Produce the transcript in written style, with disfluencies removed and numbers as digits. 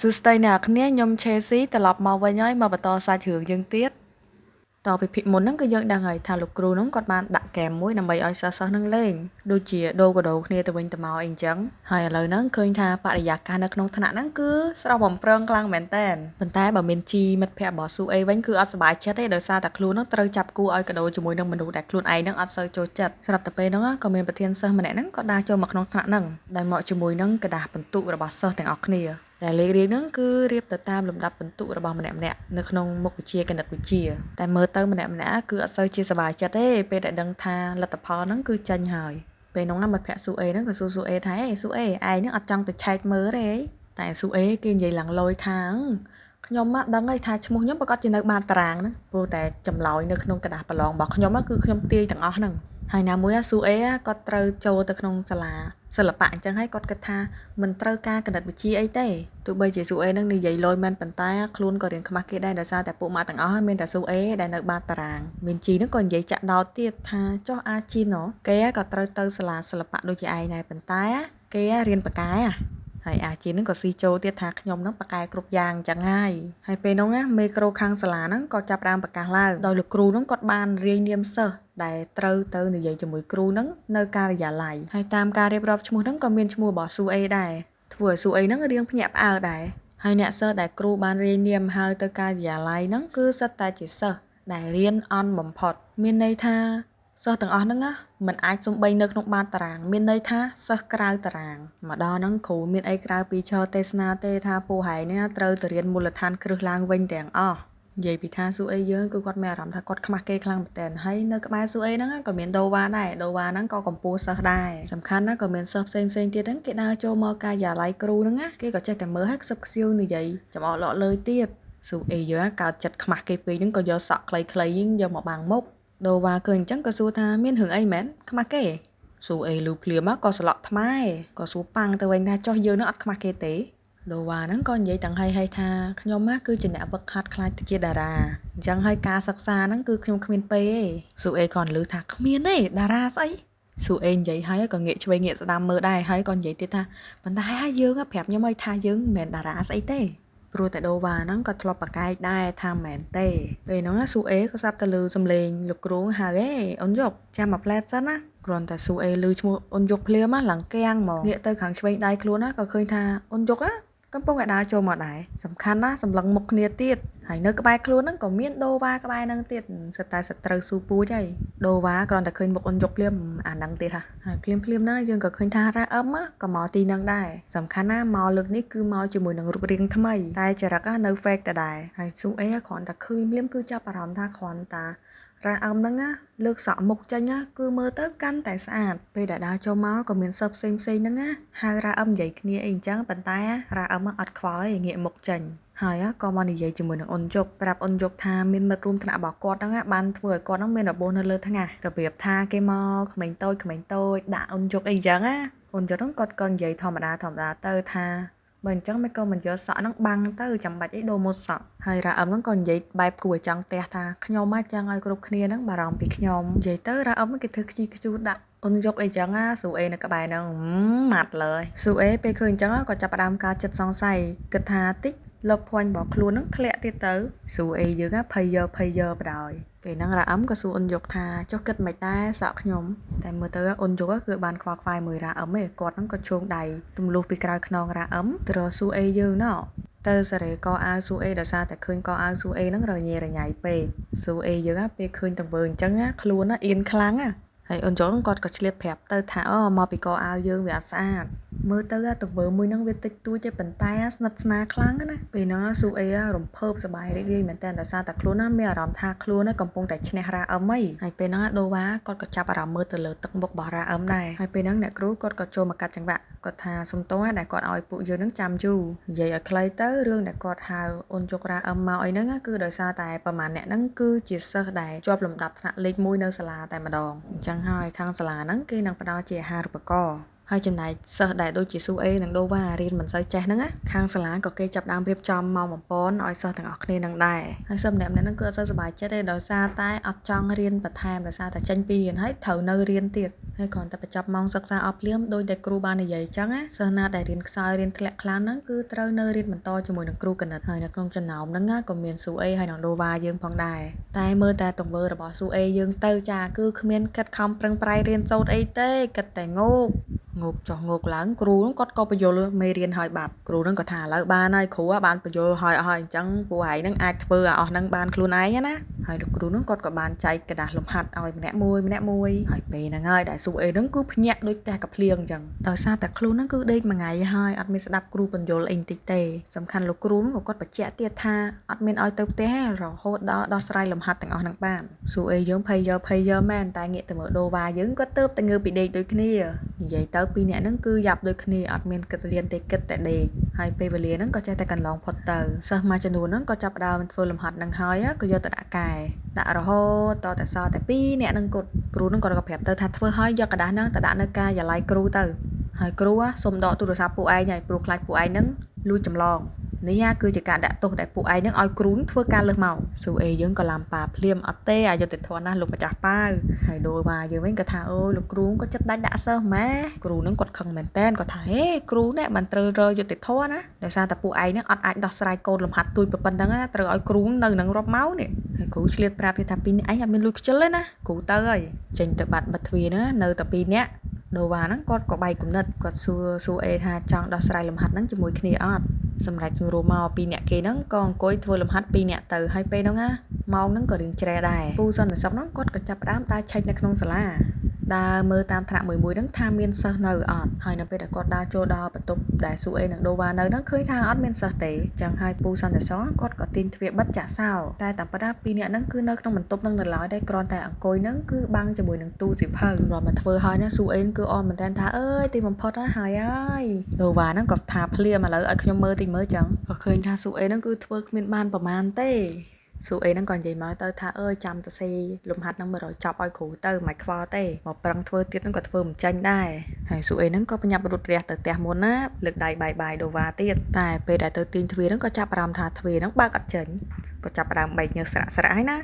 សួស្តីអ្នកនរគ្នាខ្ញុំឆេស៊ីត្រឡប់មកវិញហើយមកបន្តសាច់រឿងយើងទៀតតពីភាគមុនហ្នឹងគឺយើងដឹងហើយថាលោកគ្រូហ្នឹងគាត់បានដាក់ហ្គេមមួយដើម្បីឲ្យសិស្សៗហ្នឹងលេងដូចជាដូរកដោគ្នាទៅវិញទៅមកអីអញ្ចឹងហើយឥឡូវហ្នឹងឃើញថាបរិយាកាសនៅក្នុងថ្នាក់ហ្នឹងគឺស្រស់បំព្រងខ្លាំងមែនតើប៉ុន្តែបើមានជីមិត្តភ័ក្តិរបស់ស៊ូអេវិញគឺអត់សប្បាយចិត្តទេដោយសារតែខ្លួនហ្នឹងត្រូវចាប់គូឲ្យកដោជាមួយនឹងមនុស្សដែលខ្លួនឯងហ្នឹងអត់សូវចូលចិត្តស្រាប់តែពេលហ្នឹងក៏មានប្រធានសិស្សម្នាក់ហ្នឹងក៏ដើរចូលមកក្នុងថ្នាក់ហ្នឹងដែលមកជាមួយនឹងក្រដាសពិន្ទុរបស់សិស្សទាំងអស់គ្នាដែលលេខរៀងហ្នឹងគឺរៀបទៅតាមលំដាប់ពិន្ទុរបស់ម្នាក់ៗនៅក្នុងមុខវិជ្ជាគណិតវិទ្យាតែមើលទៅម្នាក់ៗគឺអត់សូវជាសប្បាយចិត្តទេពេលដែលដឹងថាលទ្ធផលហ្នឹងគឺចេញហើយពេលនោះមិត្តភក្តិស៊ូអេហ្នឹងក៏សួរស៊ូអេថាអេស៊ូអេឯងហ្នឹងអត់ចង់ទៅឆែកមើលទេតែស៊ូអេគេនិយាយឡើងលយថាខ្ញុំមកដឹងហើយថាឈ្មោះខ្ញុំប្រកាសជានៅបានតារាងហ្នឹងព្រោះតែចម្លើយនៅក្នុងក្រដាសប្រឡងរបស់ខ្ញុំគឺខ្ញុំទាយទាំងអស់ហ្នឹងហើយណាមួយស៊ូអេគាត់ត្រូវចូលទៅក្នុងសាលាសិល្បៈអញ្ចឹងហើយគាត់គិតថាមិនត្រូវការគណិតវិទ្យាអីទេទោះបីជាស៊ូអេនឹងនិយាយលយមែនប៉ុន្តែខ្លួនក៏រៀងខ្មាស់គេដែរដោយសារតែពួកម៉ាក់ទាំងអស់មានតែស៊ូអេដែលនៅបាតតារាងមានជីនឹងក៏និយាយចាក់ដោតទៀតថាចុះអាជីណគេក៏ត្រូវទៅសាលាសិល្បៈដូចជាឯងដែរប៉ុន្តែគេរៀនបកែហើយអាជីនឹងក៏ស៊ីចូលទៀតថាខ្ញុំនឹងបកែគ្រប់យ៉ាងអញ្ចឹងហើយហើយពេលនោះណាមេក្រូខាងសាលាហ្នឹងក៏ចាប់ផ្ដើមប្រកាសឡើងដោយលោកគ្រូហ្នឹងគាត់បានរាយនាមសិស្សដែលត្រូវទៅនិយាយជាមួយគ្រូហ្នឹងនៅការិយាល័យហើយតាមការរៀបរាប់ឈ្មោះហ្នឹងក៏មានឈ្មោះរបស់ស៊ូអេដែរធ្វើឲ្យស៊ូអេហ្នឹងរៀងភ្ញាក់ផ្អើលដែរហើយអ្នកសិស្សដែលគ្រូបានរាយនាមហៅទៅការិយាល័យហ្នឹងគឺសិតតែជាសិស្សដែលរៀនអន់បំផុតមានន័យថាសិស្សទាំងអស់ហ្នឹងណាមិនអាចសំបីនៅក្នុងបាតតារាងមានន័យថាសិស្សក្រៅតារាងមកដល់ហ្នឹងគ្រូមានអីក្រៅពីឈរទេសនាទេថាពួកហែងនេះត្រូវទៅរៀនមូលដ្ឋានគ្រឹះឡើងវិញទាំងអស់និយាយពីថាស៊ូអេយើងគឺគាត់មានអារម្មណ៍ថាគាត់ខ្មាស់គេខ្លាំងមែនទែនហើយនៅក្បែរស៊ូអេហ្នឹងក៏មានដូវ៉ាដែរដូវ៉ាហ្នឹងក៏កម្ពស់សិស្សដែរសំខាន់ណាស់ក៏មានសិស្សផ្សេងផ្សេងទៀតហ្នឹងគេដើរចូលមកការិយាល័យគ្រូហ្នឹងណាគេក៏ចេះតែមើលឲ្យខ្សឹបខ្សៀវនិយាយចំអកលក់លើយទៀតស៊ូអេយើងកើតចិត្តខ្មាស់គេពេកហ្នឹងក៏យកសក់ខ្លីៗហ្នឹងយកមកបាំងមុខដូវ៉ាឃើញអញ្ចឹងក៏សួរថាមានរឿងអីមែនខ្មាស់គេស៊ូអេលឺភ្លាមក៏ស្លក់ថ្មក៏សួរប៉ាំងទៅវិញថាចុះយើងនឹងអត់ខ្មាស់គេទេដូវ៉ាហ្នឹងក៏និយាយទាំងហីហីថាខ្ញុំណាគឺជាអ្នកវឹកហាត់ខ្លាចទៅជាតារាអញ្ចឹងហើយការសិក្សាហ្នឹងគឺខ្ញុំគ្មានពេលទេស៊ូអេក៏លឺថាគ្មានទេតារាស្អីស៊ូអេនិយាយហើយក៏ងាកឆ្វេងងាកស្ដាំមើលដែរហើយក៏និយាយទៀតថាប៉ុន្តែហើយយើងប្រាប់ខ្ញុំឲ្យថាយើងមិនមែនតារាស្អីទេព្រោះតែដូវ៉ាហ្នឹងក៏ធ្លាប់ប្រកែកដែរថាមិនមែនទេពេលហ្នឹងស៊ូអេក៏ស្រាប់តែលឺសំឡេងលោកគ្រូហៅអេអូនយកចាំមួយផ្លែតសិនណាគ្រាន់តែស៊ូអេលឺឈ្មោះអូនយកភ្លាមឡើងកាំងហ្មងងាកទៅខាងឆ្វេងដៃខ្លួនណាក៏ឃើញថាអូនយកកំពុងតែដើរចូលមកដែរសំខាន់ណាសម្លឹងមុខគ្នាទៀតហើយនៅក្បែរខ្លួនហ្នឹងក៏មានដូវ៉ាក្បែរហ្នឹងទៀតសិតតែសត្រូវស៊ូពូចហើយដូវ៉ាគ្រាន់តែឃើញមុខអូនយកភ្លាមអាហ្នឹងទៀតហ่ะហើយភ្លាមភ្លាមហ្នឹងយើងក៏ឃើញថារ៉ាអឹមក៏មកទីហ្នឹងដែរសំខាន់ណាមកលើកនេះគឺមកជាមួយនឹងរូបរាងថ្មីតែចរិតនៅ fake ដដែលហើយស៊ូអេគ្រាន់តែឃើញភ្លាមគឺចាប់អារម្មណ៍ថាគ្រាន់តែរ៉ាអឹមហ្នឹងណាលើកសក់មុខចេញណាគឺមើលទៅកាន់តែស្អាតពេលដែលដើរចូលមកក៏មានសិស្សផ្សេងផ្សេងហ្នឹងណាហៅរ៉ាអឹមនិយាយគ្នាអីអញ្ចឹងប៉ុន្តែរ៉ាអឹមអត់ខ្វល់ទេងាកមុខចេញហើយក៏មកនិយាយជាមួយនឹងអូនជុកប្រាប់អូនជុកថាមានមិត្តរួមថ្នាក់របស់គាត់ហ្នឹងបានធ្វើឲ្យគាត់ហ្នឹងមានរបួសនៅលើថ្ងាសរបៀបថាគេមកក្មេងតូចក្មេងតូចដាក់អូនជុកអីអញ្ចឹងណាអូនជុកហ្នឹងគាត់ក៏និយាយធម្មតាធម្មតាទៅថាបើអញ្ចឹងមិនក៏មិនយកសក់ហ្នឹងបាំងទៅចាំបាច់អីដូរម៉ូតសក់ហើយរ៉ាអឹមហ្នឹងក៏និយាយបែបគួរឲ្យចង់ផ្ទះថាខ្ញុំមកចង់ឲ្យគ្រប់គ្នាហ្នឹងបារម្ភពីខ្ញុំនិយាយទៅរ៉ាអឹមគេធ្វើខ្ជីខ្ជូដាក់អូនយកអីចឹងណាស៊ូអេនៅក្បែរហ្នឹងម៉ាត់លើយស៊ូអេពេលឃើញអញ្ចឹងក៏ចាប់ផ្ដើមការចិត្តសង្ស័យគិតថាតិចលបភ័ញរបស់ខ្លួនហ្នឹងធ្លាក់ទៀតទៅស៊ូអេយើងភ័យយើភ័យយើបដ ாய் ពេលហ្នឹងរ៉ាអឹមក៏សួរអូនយកថាចុះគិតមិនដែរសក់ខ្ញុំតែមើលទៅអូនយកគឺបានខ្វល់ខ្វាយមួយរ៉ាអឹមឯងគាត់ហ្នឹងក៏ឈោងដៃទម្លុះពីក្រៅខ្នងរ៉ាអឹមទៅរកស៊ូអេយើងណោទៅសេរីកអាវស៊ូអេដោយសារតែឃើញកអាវស៊ូអេហ្នឹងរញ៉េរញ៉ៃពេកស៊ូអេយើងពេលឃើញទង្វើអញ្ចឹងខ្លួនណាអៀនខ្លាំងណាហើយអូនចុងគាត់ក៏ឆ្លៀតប្រាប់ទៅថាអូមកពីកអាវយើងវាអត់ស្អាតមើលទៅទង្វើមួយហ្នឹងវាតិចតួចទេប៉ុន្តែស្និទ្ធស្នាលខ្លាំងណាពេលហ្នឹងស៊ូអេរំភើបសប្បាយរីករាយមែនតើដោយសារតែខ្លួនណាមានអារម្មណ៍ថាខ្លួនណាកំពុងតែឈ្នះរ៉ាអឹមហីហើយពេលហ្នឹងដូវ៉ាគាត់ក៏ចាប់អារម្មណ៍មើលទៅលើទឹកមុខរបស់រ៉ាអឹមដែរហើយពេលហ្នឹងអ្នកគ្រូគាត់ក៏ចូលមកកាត់ចង្វាក់គាត់ថាសុំទោសដែលគាត់ឲ្យពួកយើងហ្នឹងចាំយូរនិយាយឲ្យខ្លីទៅរឿងដែលគាត់ហៅអូនជុករ៉ាអឹមមកអីហ្នឹងគឺដោយសារតែប្រហែលអ្នកហ្នឹងគឺជាសិស្សដែលជាប់លំដាប់ថ្នាក់លេខ1នៅសាលាតែម្ដងអញ្ចឹងហើយខាងសាលាហ្នឹងគេនឹងផ្ដល់ជាអាហារូបករណ៍ហើយចំណែកសិស្សដែលដូចជាស៊ូអេនិងដូវ៉ារៀនមិនសូវចេះហ្នឹងណាខាងសាលាក៏គេចាប់ដើមរៀបចំម៉ោងបំពន់ឲ្យសិស្សទាំងអស់គ្នានឹងដែរហើយសិស្សម្នាក់ៗហ្នឹងគឺអត់សូវសប្បាយចិត្តទេដោយសារតែអត់ចង់រៀនបន្ថែមដោយសារតែចេញពីរៀនហើយត្រូវនៅរៀនទៀត ហើយគ្រាន់តែបញ្ចប់ម៉ោងសិក្សាអស់ភ្លាមដោយតែគ្រូបាននិយាយចឹងណាសិស្សណាដែលរៀនខ្សោយរៀនធ្លាក់ខ្លាំងហ្នឹងគឺត្រូវនៅរៀនបន្តជាមួយនឹងគ្រូគណិតហើយនៅក្នុងចំណោមហ្នឹងណាក៏មានស៊ូអេហើយនិងដូវ៉ាយើងផងដែរតែមើលតែទង្វើរបស់ស៊ូអេយើងទៅចាគឺគ្មានគិតខំប្រឹងប្រែងរៀនសូត្រអីទេគិតតែងោកងោកចុះងោកឡើងគ្រូហ្នឹងគាត់ក៏បញ្យល់មេរៀនឲ្យបាត់គ្រូហ្នឹងក៏ថាឥឡូវបានហើយគ្រូបានបញ្យល់ឲ្យអស់ហើយអញ្ចឹងពួកឯងហ្នឹងអាចធ្វើឲ្យអស់ហ្នឹងបានខ្លួនឯងណាហើយលោកគ្រូហ្នឹងគាត់ក៏បានចែកក្រដាសលំហាត់ឲ្យម្នាក់មួយម្នាក់មួយហើយពេលហ្នឹងហើយដែលស៊ូអេហ្នឹងគឺភ្ញាក់ដូចផ្ទះកាភ្លៀងអញ្ចឹងដោយសារតែខ្លួនហ្នឹងគឺដេកមួយថ្ងៃហើយអត់មានស្ដាប់គ្រូបញ្យល់អីបន្តិចទេសំខាន់លោកគ្រូហ្នឹងក៏គាត់បញ្ជាក់ទៀតថាអត់មានឲ្យទៅផ្ទះរហូតដល់ដោះស្រាយលំហាត់ទាំងអស់ហ្នឹងបានស៊ូអេយើងភ័យយើភ័យយើមែនតែងាកទៅមើលដូវ៉ាយើងក៏ទៅតែងើបពីដេកដូចគ្នានិយាយទៅពីរនាក់ហ្នឹងគឺយ៉ាប់ដូចគ្នាអត់មានគិតរៀនទេគិតតែដេកហើយពេលវេលាហ្នឹងក៏ចេះតែកន្លងផុតទៅសិស្សមួយចំនួនហ្នឹងក៏ចាប់ផ្ដើមធ្វើលំហាត់ហ្នឹងហើយក៏យកទៅដាក់កែដាក់រហូតតតែសល់តែពីរនាក់ហ្នឹងគត់គ្រូហ្នឹងក៏ប្រាប់ទៅថាធ្វើហើយយកក្រដាសហ្នឹងទៅដាក់នៅការិយាល័យគ្រូទៅហើយគ្រូសុំដកទូរស័ព្ទពួកឯងហើយព្រោះខ្លាចពួកឯងហ្នឹងលួចចម្លងនេះគឺជាការដាក់ទោសដែលពួកឯងនឹងឲ្យគ្រូធ្វើការលើសមកស៊ូអេយើងក៏ឡាំប៉ាភ្លាមអត់ទេអយុត្តិធម៌ណាស់លោកម្ចាស់ប៉ាវហើយដូវ៉ាយើងវិញក៏ថាអូយលោកគ្រូក៏ចិត្តដាច់ដាក់សិស្សម៉ែគ្រូនឹងគាត់ខឹងមែនតែនគាត់ថាហេគ្រូនេះមិនត្រូវរយុត្តិធម៌ណាដោយសារតែពួកឯងនឹងអត់អាចដោះស្រាយកូនលំហាត់ទួយប៉ុណ្្នឹងណាត្រូវឲ្យគ្រូនៅនឹងរាប់ម៉ោងនេះហើយគ្រូឆ្លៀតប្រាប់ទៀតថាពីរនាក់ឯងអត់មានលួចខ្ជិលទេណាគ្រូទៅហើយចេញទៅបាត់បិទទ្វារហ្នឹងនៅតែពីរនាក់ដូវ៉ាហ្នឹងគាត់ក៏បែកគំនិតគាត់សួរសួរអេថាចង់ដោះស្រាយលំហាត់ហ្នឹងជាមួយគ្នាអត់សម្រាប់សម្រួលមកពីអ្នកគេហ្នឹងក៏អង្គុយធ្វើលំហាត់ពីរនាក់ទៅហើយពេលហ្នឹងណាម៉ោងហ្នឹងក៏រៀងជ្រែដែរពូសន្តិសុខហ្នឹងគាត់ក៏ចាប់ផ្ដើមដើរឆែកនៅក្នុងសាលាដើរមើលតាមថ្នាក់មួយមួយហ្នឹងថាមានសិស្សនៅអត់ហើយនៅពេលដែលគាត់ដើរចូលដល់បន្ទប់ដែលស៊ូអេនិងដូវ៉ានៅហ្នឹងឃើញថាអត់មានសិស្សទេចឹងហើយពូសន្តិសុខគាត់ក៏ទាញទ្វារបិទចាក់សោតែតាមពិតណាពីរនាក់ហ្នឹងគឺនៅក្នុងបន្ទប់ហ្នឹងនៅឡើយតែគ្រាន់តែអង្គុយហ្នឹងគឺបាំងជាមួយនឹងទូសៀវភៅរាល់មកធ្វើហើយណាស៊ូអេគឺអមមែនតើថាអើយទីបំផុតណាហើយហើយដូវ៉ាហ្នឹងក៏ថាភ្លាមឥឡូវឲ្យខ្ញុំមើលតិចមើលចឹងក៏ឃើញថាស៊ូអេហ្នឹងគឺធ្វើគ្មានបានប្រមាណទេស៊ូអេហ្នឹងក៏និយាយមកទៅថាអើយចាំទៅសេលំហាត់ហ្នឹង100ចប់ឲ្យគ្រូទៅមិនខ្វល់ទេមកប្រឹងធ្វើទៀតហ្នឹងក៏ធ្វើមិនចាញ់ដែរហើយស៊ូអេហ្នឹងក៏ប្រញាប់រត់រះទៅផ្ទះមុនណាលើកដៃបាយបាយដូវ៉ាទៀតតែពេលដែលទៅទាញទ្វារហ្នឹងក៏ចាប់អារម្មណ៍ថាទ្វារហ្នឹងបើកអត់ចេញក៏ចាប់ផ្ដើមបែកញើសស្រាក់ស្រាក់ហើយណា